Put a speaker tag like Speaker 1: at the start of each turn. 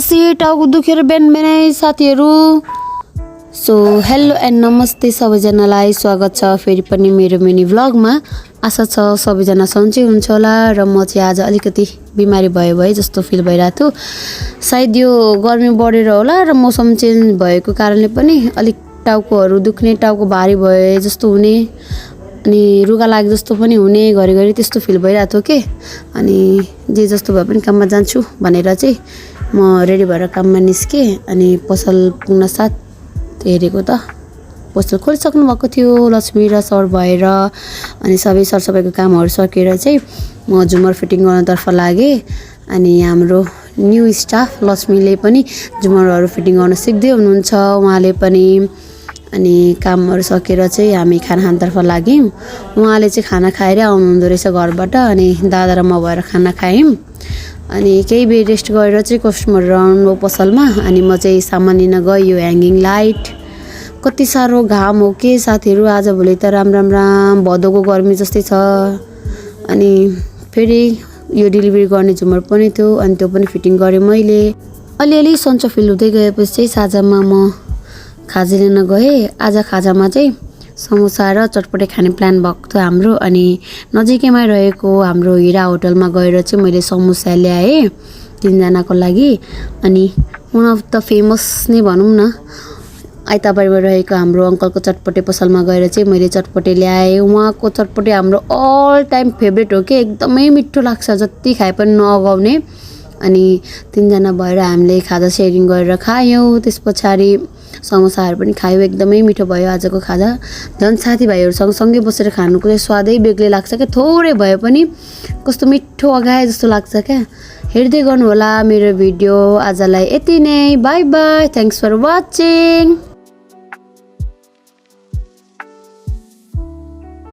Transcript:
Speaker 1: उदासी टाउको दुखेर बिहान बिहानै साथीहरू। सो हेलो एन्ड नमस्ते सबैजनालाई, स्वागत छ फेरि पनि मेरो मिनी भ्लगमा। आशा छ सबैजना सन्चै हुन्छ होला र म चाहिँ आज अलिकति बिमारी भए जस्तो फिल भइरहेको थियो। सायद यो गर्मी बढेर होला र मौसम चेन्ज भएको कारणले पनि अलिक टाउकोहरू दुख्ने, टाउको भारी भए जस्तो हुने अनि रुगा लागे जस्तो पनि हुने, घरिघरि त्यस्तो फिल भइरहेको थियो के। अनि जे जस्तो भए पनि काममा जान्छु भनेर चाहिँ म रेडी भएर काममा निस्केँ। अनि पसल पुग्न साथ हेरेको त पसल खोलिसक्नु भएको थियो लक्ष्मी र सर भएर। अनि सबै सरसफाइको कामहरू सकेर चाहिँ म झुमर फिटिङ गर्नतर्फ लागेँ। अनि हाम्रो न्यू स्टाफ लक्ष्मीले पनि झुमरहरू फिटिङ गर्न सिक्दै हुनुहुन्छ उहाँले पनि। अनि कामहरू सकेर चाहिँ हामी खाना खानतर्फ लाग्यौँ। उहाँले चाहिँ खाना खाएर आउनुहुँदो रहेछ घरबाट, अनि दादा र म भएर खाना खायौँ। अनि केही बेर रेस्ट गरेर चाहिँ कस्टमरहरू आउनुभयो पसलमा। अनि म चाहिँ सामान लिन गएँ। यो ह्याङ्गिङ लाइट कति साह्रो घाम हो के साथीहरू, आजभोलि त राम भदौको गर्मी जस्तै छ। अनि फेरि यो डेलिभरी गर्ने झुमर पनि थियो, अनि त्यो पनि फिटिङ गरेँ मैले। अलिअलि सन्चो फिल हुँदै गएपछि चाहिँ साँझमा म खाजा लिन गएँ। आज खाजामा चाहिँ समोसा र चटपटे खाने प्लान भएको थियो हाम्रो। अनि नजिकैमा रहेको हाम्रो हिरा होटलमा गएर चाहिँ मैले समोसा ल्याएँ 3 जनाको लागि। अनि वान अफ द फेमस नै भनौँ न, आइताबारीमा रहेको हाम्रो अङ्कलको चटपटे पसलमा गएर चाहिँ मैले चटपटे ल्याएँ। उहाँको चटपटे हाम्रो अल टाइम फेभरेट हो कि, एकदमै मिठो लाग्छ, जति खाए पनि नअगाउने। अनि 3 जना भएर हामीले खाजा सेयरिङ गरेर खायौँ। त्यस पछाडि समोसाहरू पनि खायौँ, एकदमै मिठो भयो आजको खाजा। झन् साथीभाइहरूसँग सँगै बसेर खानुको चाहिँ स्वादै बेग्लै लाग्छ क्या, थोरै भए पनि कस्तो मिठो अगाए जस्तो लाग्छ क्या। हेर्दै गर्नु होला मेरो भिडियो। आजलाई यति नै, bye bye, thanks for watching.